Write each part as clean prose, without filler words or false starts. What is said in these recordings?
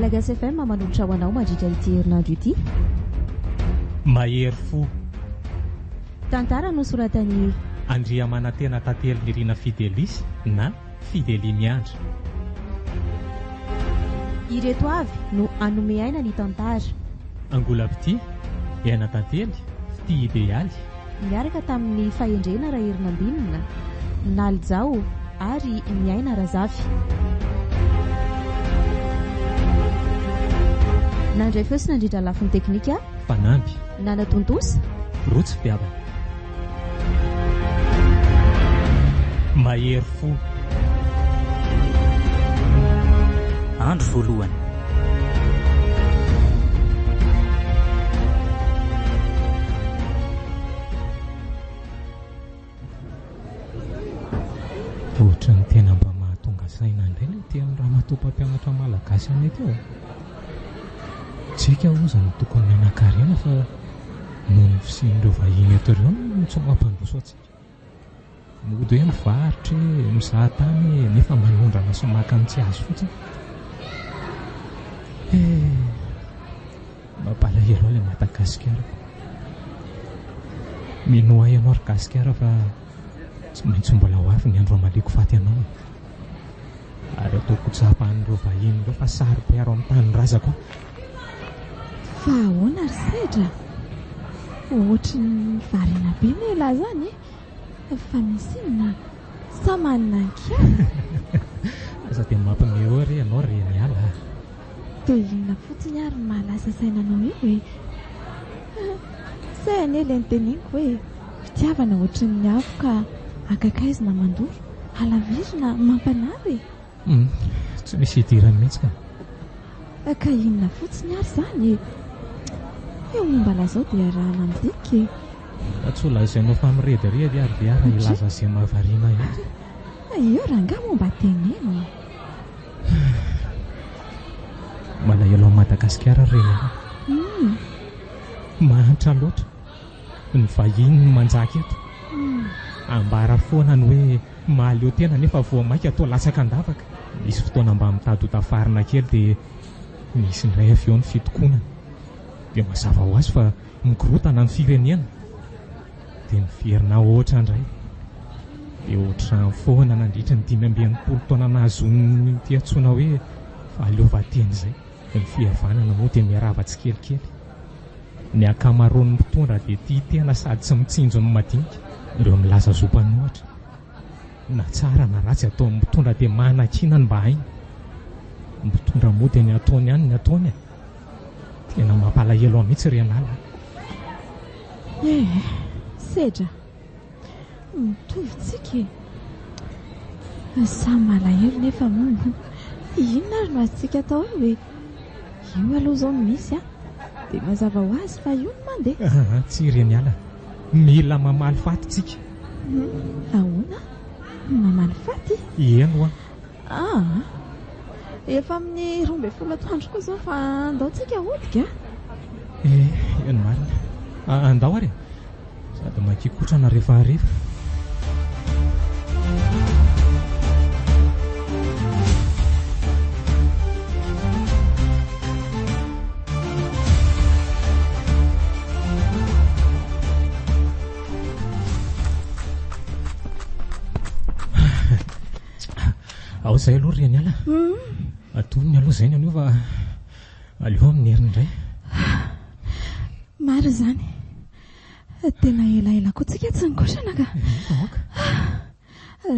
Malagasy FM manolotra ho anao mandritra ity herinandro ity. Mahery fo. Tantara nosoratan'i. Andriamanantena Tantely Nirina Fidelis na Fidelia Miandry. Ireto avy no hanome aina ny tantara. Angolam-pitia, Aina Tantely, Fitia Idealy. Niaraka tamin'i Fahendrena Raherinambinina, Nalijao ary Niaina Razafy. Nandray feo sy nandrindra lafiny teknika. Fanamby. Nanatontosa. Rotsy Fitiavana. Mahery fo. Andro voalohany. Ohatran'ny tena mba mahatonga saina indray ilay tenin'ny ramatoa mpampianatra malagasy anay teo e. Tsika hozy no tokony nanankarena fa noho ny fisian'ireo vahiny eto ireo no tsy mampandroso antsika. Mody hoe mivarotra e, mizaha tany e, nefa manondrana sy maka ny tsy azo fotsiny. Eh, mampalahelo ahy ilay Madagasikarako. Minoa ahy ianao ry Gasikara fa tsy maintsy mbola ho avy ny andro hamaliako faty anao e. Ary ataoko ho tsapan'ireo vahiny ireo fa saro-piaro amin'ny tanindrazako aho. Fa ahoana ry Sedra? Ohatry ny variana be anie ialahy izany e! Fa misy inona? Sa manina ankiala? Aza dia mampime eo re ianao ry Reniala a! Dia inona fotsiny ary no mahalasa saina anao eo e? Zay anie ilay noteneniko hoe fitiavana ohatry ny afo ka akakaizina mandoro, halavirina mampanary e! Hum, tsy misy idirany mihitsy ka. Ka inona fotsiny ary izany e? Io momba lazao dia iarahana midinika e! Ka tsy ho lazainao fa mirediredy ary ve aho raha hilaza izay mahavariana ahy eto? Io rangahy moa mba teneno e! Malahelo an'i Madagasikara ry reny a! Mahantra loatra. Ny vahiny no manjaka eto. Ambara foana ny hoe mahaleo tena nefa voa maika toa latsaka an-davaka. Misy fotoana mba mitady ho tafarina kely dia misy indray avy eo ny fitokonana. Dia mazava ho azy fa mikorotana ny firenena. Dia miverina ahoatra indray. Dia ohatr'izany foana nandritry ny 65 taona nahazoany ity antsoina hoe fahaleovantena izay. Ny fihavanana moa dia miharava tsikelikely. Ny ankamaroan'ny mpitondra dia tia tena sady tsy mitsinjo ny madinika. Ireo milaza zo mpanohitra. Na tsara na ratsy ataon'ny mpitondra dia manakiana ny mba hainy. Ny mpitondra moa dia ny ataony ihany ny ataony e. Tena mampalahelo ahy mihitsy ry anala a. Eh, sedra. Mitovy tsika e. Samy malahelo nefa moa inona ary no azontsika atao eo e? Io aloha izao no misy a. Dia mazava ho azy fa io no mandeha. Aa, tsia ry Niala. Mila mamaly faty tsika. Ahoana? Mamaly faty? Eny hoa. Aa! Efa amin'ny 12 atoandro koa izao fa andao tsika hody ka! Eh, eny marina. Andao ary e! Sady makikotrana rehefa hariva. Ao izay aloha ry Reniala. Atonony aloha izay ny anio fa aleo amin'ny heriny indray. Marina izany. Tena elaela koa tsika tsy nikotrana ka. Aoka.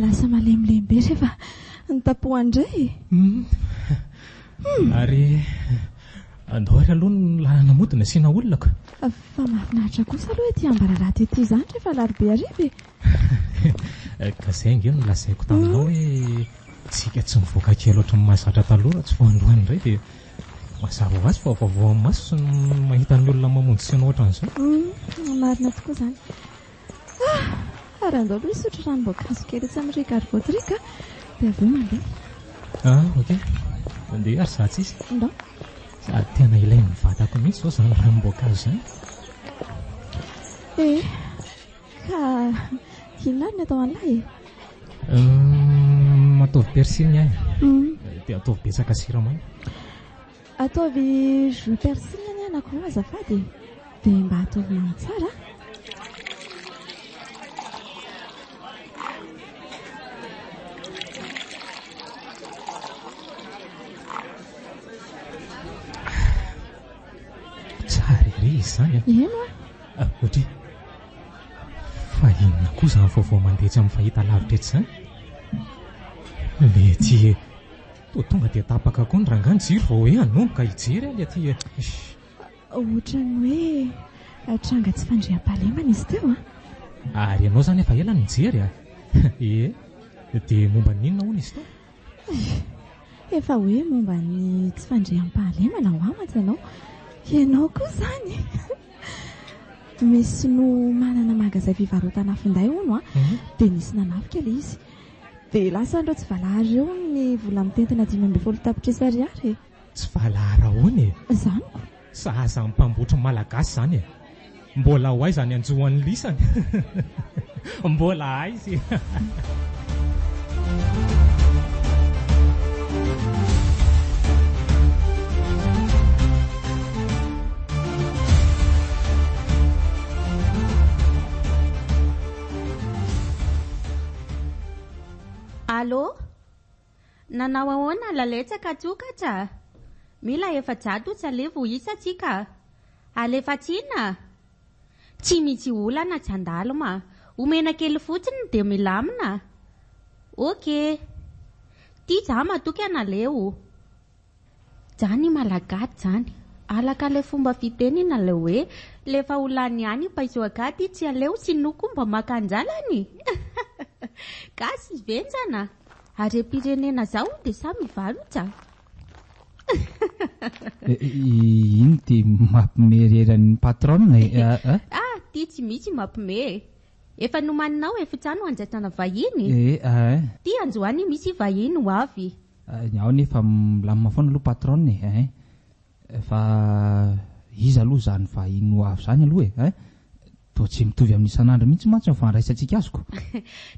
Lasa malemilemy be rehefa nitapohana indray e. Ary andao ary aloha ny lalana mody no asiana olona ka. Fa mahafinaritra kosa aloha ety Ambararato ety izany rehefa alarobia hariva e. Ka izay ange no lazaiko taminao hoe tsika tsy mivoaka kely ohatran'ny mahazatra taloha raha tsy vao androany indray dia mazava ho azy fa vaovao amin'ny maso ny mahita ny olona mamonjy saina ohatran'izao. Marina tokoa izany. Ah! Ary andao aloha hisotro ranom-boankazo kely etsy amin'ry Gargotte ry ka, dia avy eo mandeha. Ah, ok. Andeha ary za tsisy. Ndao. Sady tena ilain'ny vatako mihitsy izao izany ranom-boankazo izany. Eh! Ka inona ary ny atao an'lah e? Hum, ataovy persil ny ahy. Dia ataovy betsaka siramamy. Ataovy jus persil anie anankiroa azafady e! Dia mba ataovy mamy tsara a! Tsara ery izy izany a! Eny oa! Audrey, fa inona koa izany vaovao mandeha etsy amin'ny fahitalavitra etsy izany? Letsy e! Toa tonga dia tapaka koa ny rangahy ny jiro vao hoe hanomboka hijery aho letsy e! Ohatran'ny hoe tranga tsy fandriampahalemana izy teo an! Ary ianao izany efa ela no nijery a? Ee, dia momba ny inona hono izy teo? Efa hoe momba ny tsy fandriampahalemana ho ahy mantsy ianao. Ianao koa izany e! Misy sinoa manana magazay fivarotana finday hono an, dia nisy nanafika ilay izy. Dia lasan'ireo tsy valahara ireo hono ny vola mitentina 15 tapitrisa ariary e! Tsy valahara ahoana e? Izany ko! Sahaza ny mpambotry malagasy izany e! Mbola ho aiza ny hanjo an'i lisany? Mbola aiza e! Allô? Nanao ahoana laletsaka tsokatra? Mila 400 salevo isa tsika. Alefa tsina? Tsy misy olana tsy handalo ma. Omena kely fotsiny dia milamina. Ok. Ty za matoky analeo. Zany malagasy zany. Alaka le fomba fiteny naleo hoe lefa ho lany ihany paiso akaty tsy aleo sinoa koa mba maka anjalany? Gasy venjana. Harem-pirenena zao de samy mivarotsa. Ino ty mampime reran'ny patronne e? Ah, ty tsy misy mampime e. Efa nomaninao efitrano handraisana vahiny? Eh, eh. Ty androany misy vahiny ho avy. Ny ao nefa milamina foana aloha patronne e, hein. Fa iza aloha izany vahiny ho avy izany aloha e, hein. Toa tsy mitovy amin'ny isan'andro mihitsy mantsy ny fandraisantsika azy ko.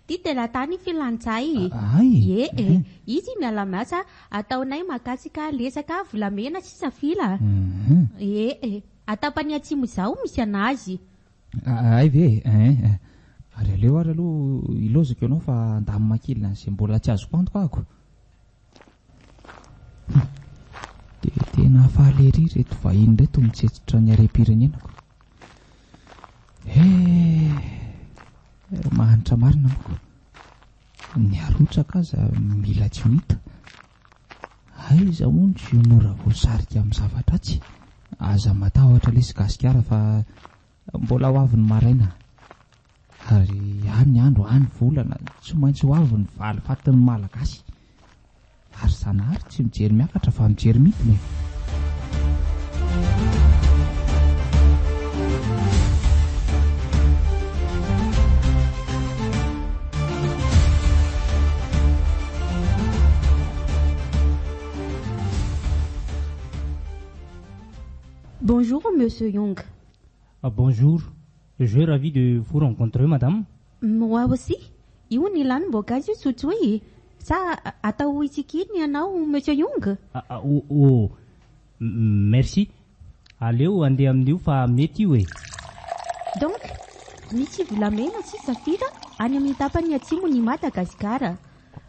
Ty teratany filantsay. Hay! Ie e. Izy miala miasa, ataonay mahakasika resaka volamena sy safira. Ie e. Atapany atsimo izao misy anazy. Hay ve e, hein. Ary aleo ary aloha ilaozako ianao fa handamina kely an'izay mbola tsy azoko antoka aho ko. Hum. Dia tena faly ery ireto vahiny ireto mitsetsitra ny harem-pirenenako. Eh, mahantra marina manko. Ny arotsaka aza mila tsy ho hita. Aiza moa no tsy ho mora voasarika amin'ny zava-dratsy? Aza matahotra lesy Gasikara fa mbola ho avy ny maraina. Ary any andro, any volana, tsy maintsy ho avy ny valifatin'ny Malagasy. Ary Zanahary tsy mijery miakatra fa mijery midina e. Bonjour Monsieur Young. Ah, bonjour, je suis ravi de vous rencontrer madame. Moi aussi. Io ny lanim-boankazo io sotroy e! Sa atao hitsikiana ianao Monsieur Young? Ah, oh, oh, merci. Aleo handeha amin'io fa mety io e! Donc, misy volamena sy safira any amin'ny tapany atsimon'i Madagasikara.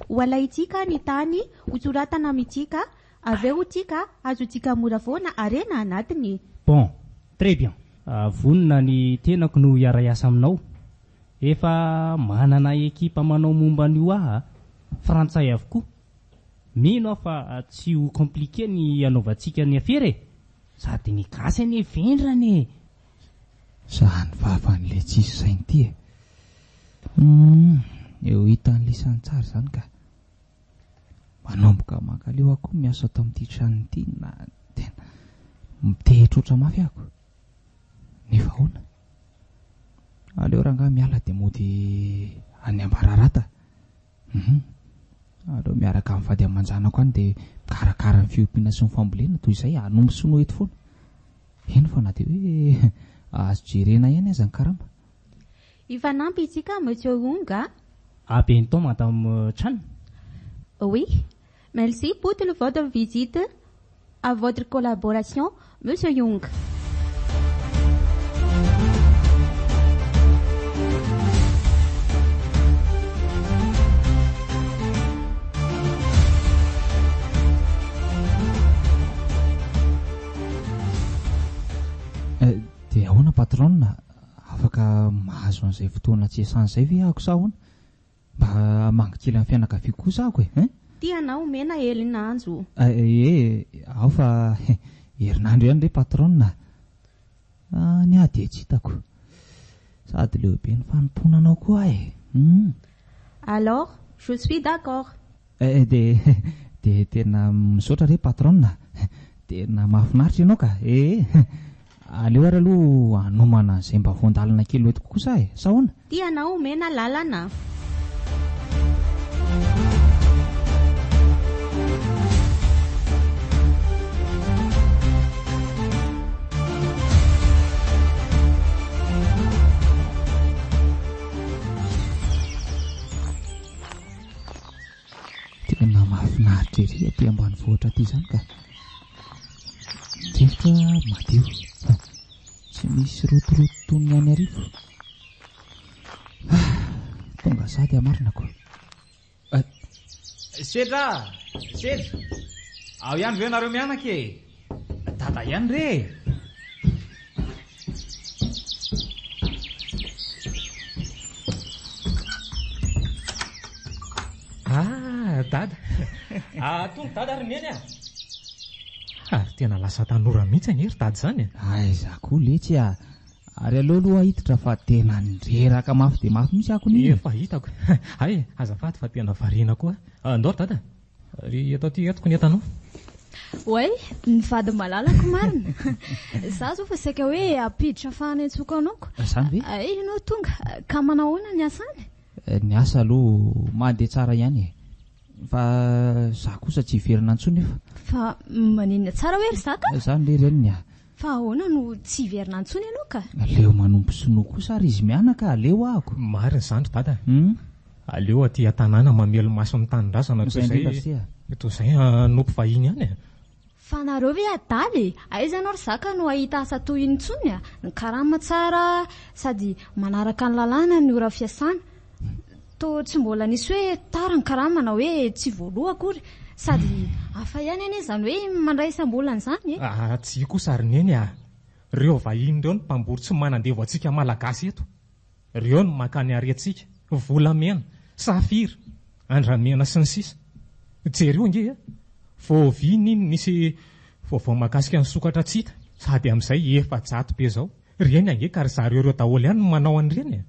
Ho alaintsika ny tany, hosoratana amintsika, avy eo tsika azontsika mora foana harena anatiny. Bon, très bien. Vonona ny tenako no hiara-hiasa aminao. Efa manana ekipa manao momba an'io aho a! Frantsay avokoa. Mino aho fa tsy ho compliqué ny hanaovantsika ny afera e! Sady ny gasy anie vendrana e! Zany vavan'ilay tsisy saina ity e! Humm, eo hitan'lisany tsara izany ka! Manomboka mankaleo aho koa miasa ato amin'ity trano ity na tena mitehitrotra mafy ako. Nefa ahoana? Aleo rangahy miala dia mody any Ambararata. Hum. Aleo miaraka amin'ny vady aman-janako any dia mikarakara ny fiompiana sy ny fambolena toy izay hanompo sinoa eto foana. Eny fa na dia hoe azo jerena ihany aza ny karama. Hifanampy isika Monsieur Hong a! À bientôt Madame Chan. Oui. Merci pour votre visite. À votre collaboration, Monsieur Young. Eh, dia ahoana patronne? Afaka mahazo an'izay fotoana tsy iasana izay ve ahako sa ahoana? Mba hamangy kely amin'ny fianakaviako kosa ahako e, hein? Tianao omena herinandro. Eh, ao fa herinandro ihany re patronne a! Ah, ny ahy dia tsy hitako. Sady leo be ny fanompoana anao koa aho e! Hum. Alors, je suis d'accord. Eh, dia dia tena misaotra re patronne a! Tena mahafinaritra ianao ka! Eh, aleo ary aloha hanomana an'izay mba voan-dalana kely ho entiko kosa aho e! Sa ahoana? Tianao omena lalana. Tena mahafinaritra ery aty ambanivohitra aty izany ka. Ny rivotra madio. Tsy misy rotoroto toy ny any Iarivo. Ah, tonga sady aho marina ko. Eh, Sedra! Sedra! Ao ihany ve nareo mianaka e? Dada ihany re e! Ah, Dada. Ah, tonga Dada ary Neny ah. Ary tena lasa tanora mihitsy anie ry Dada izany e. Aiza koa letsy ah. Ary aleo aloha hiditra fa tena nireraka mafy dia mafy mihitsy ako iny e. Efa hitako. Hay, azafady fa tena variana koa. Andao ry Dada. Ry eto aty entiko ny entanao. Oay, ny vady malalako marina. Za zao fa saika hoe hampiditra fahana intsoko anao ko. Zany ve? Ay, ianao tonga. Ka manao ahoana ny asa any? Ny asa aloha mandeha tsara ihany e. Fa za kosa tsy hiverina intsony nefa. Fa maninona tsara hoe ry zaka? Zany le reniny a. Fa ahoana no tsy hiverina intsony ianao ka? Aleo manompo sinoa kosa ary izy mianaka, aleo ahako. Marina izany ry dada a. Aleo aty an-tanàna mamelo-maso ny tanindrazana toy izay toy izay hanompo vahiny any e. Fa nareo ve adala e? Aiza ianao ry zaka no hahita asa toy iny intsony a? Ny karama tsara sady manaraka ny lalàna ny ora fiasana. Toa tsy mbola nisy hoe tara ny karama na hoe tsy voaloa akory. Sady hafa ihany anie izany hoe mandray isam-bolana izany e! Ah tsia kosa ry Neny ah! Reo vahiny ireo no mpambory tsy manandevo antsika Malagasy eto. Reo no maka ny harentsika, volamena, safira, andramena sy ny sisa. Jereo ange a! Vao oviana iny nisy vaovao mahakasika ny sokatra tsy hita, sady amin'izay 400 be izao. Ireny ange ka ry zareo ireo daholo ihany no manao an'ireny e!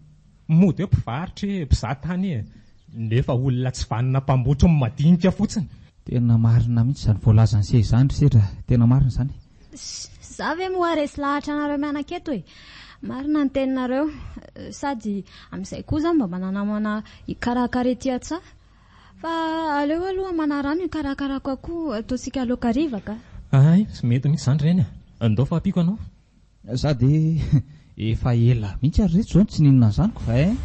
Mody hoe mpivarotra e, mpizaha tany e, nefa olona tsy vanona mpambotry ny madinika fotsiny. Tena marina mihitsy izany voalazan'i se izany ry sedra, tena marina izany. Za ve moa resy lahatra anareo mianaka eto e! Marina ny teninareo, sady amin'izay koa za mba mananamana hikarakara ety an-tsaha. Fa aleo aloha manarano hikarakarako akoho ataontsika laoka hariva ka. Hay, tsy mety mihitsy izany reny a! Ndao fa ampiako anao. Za de efa ela mihitsy ary reto zao no tsy nihinana an'izany ko eh.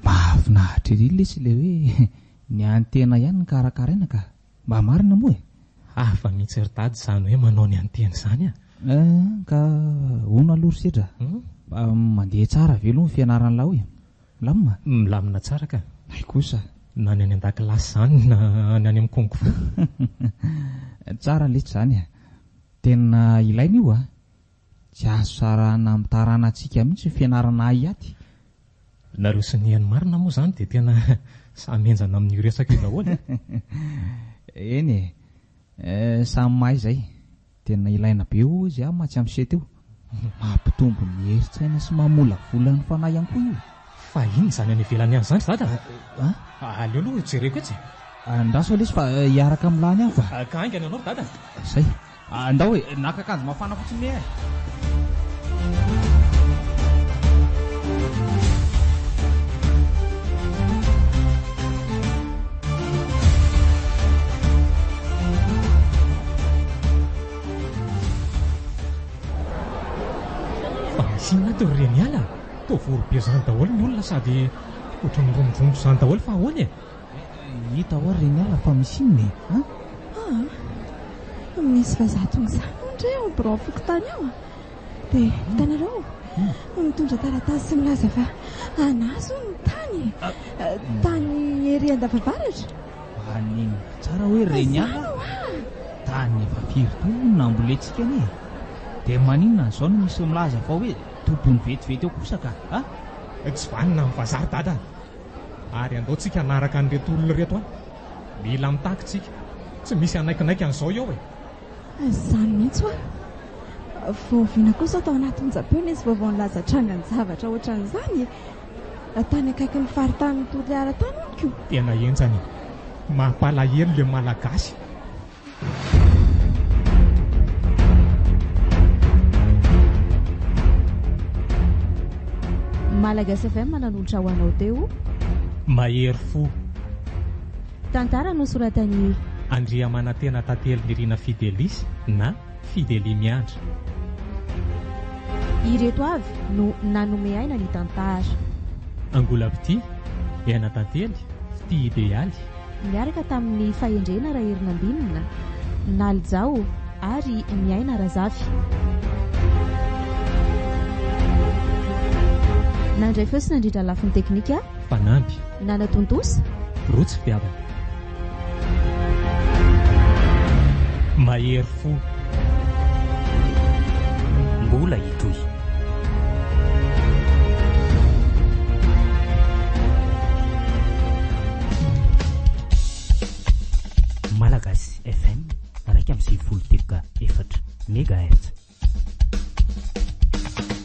Mahafinaritra ery lesy ilay hoe ny an'ny tena ihany no karakaraina ka. Mba marina moa e! Hafa mihitsy ry dada izany hoe manao ny an'ny tena izany a! Eh, ka hono aloha ry sedra, mba mandeha tsara ve aloha ny fianaran'lah e? Milamina? Milamina tsara ka. Hay kosa. Na ny any an-dakilasy izany na ny any amin'ny kung fu. Tsara letsy izany e! Tena ilaina io a! Tsy azo sarahana amin'ny taranantsika mihitsy ny fianarana haiaty. Nareo sy ny Neny marina moa izany dia tena samy henjana amin'io resaka io daholo e! Eny e! Samy mahay izay. Tena ilaina be hoy izy aho mantsy amin'ny seto io. Mampitombo ny herin-tsaina sy mamolavola ny fanahy ihany koa io. Fa inona izany any ivelany any izany ry dada a? Aleo aloha jereko etsy e! Andraso aloha izy fa hiaraka amin'ny lany aho fa. Ka haingana ianao ry dada a! Izay. Andao e! Naka akanjo mafana fotsiny e! reto ry Reniala a! Toa vory be izany daholo ny olona sady ohatran'ny miromodromotra izany daholo fa ahoana e? Hita hoa ry Reniala fa misy inona e? An? Aa! Misy vazaha tonga izany hono re ao birao fokontany ao a! Dia hitanareo, mitondra taratasy milaza fa an'azy hono ny tany e! Tany ery Andavavaratra. Maninona tsara hoe Reniala a! Tany efa firy taona no nambolentsika anie e! Dia maninona an'izao no misy milaza fa hoe tompony vetivety eo kosa ka a! Tsy vanona ny vazaha ry dada a! Ary andao tsika hanaraka an'ireto olona ireto any. Mila mitaky tsika. Tsy misy hanaikinaiky an'izao eo e! Izany mihitsy hoa! Vao oviana koa izao tao anaty onjam-peo nisy vaovao nilaza trangan-javatra ohatran'izany e! Tany akaikin'ny faritanin'i Toliara tany hono ko! Tena henjana e! Mampalahelo le Malagasy. Malagasy FM nanolotra ho anao teo. Mahery fo. Tantara nosoratan'i. Andriamanantena Tantely Nirina Fidelis na Fidelia Miandra. Ireto avy no nanome aina ny tantara. Angola Fitia, Aina Tantely, Fitia Idealy. Niaraka tamin'i Fahendrena Raherinambinina, Nalijao ary Miaina Razafy. Nandray feo sy nandrindra lafiny teknika. Fanamby. Nanatontosa. Rotsy fitiavana. Mahery fo. Mbola hitohy. Malagasy FM 91 teboka efatra Megahertz.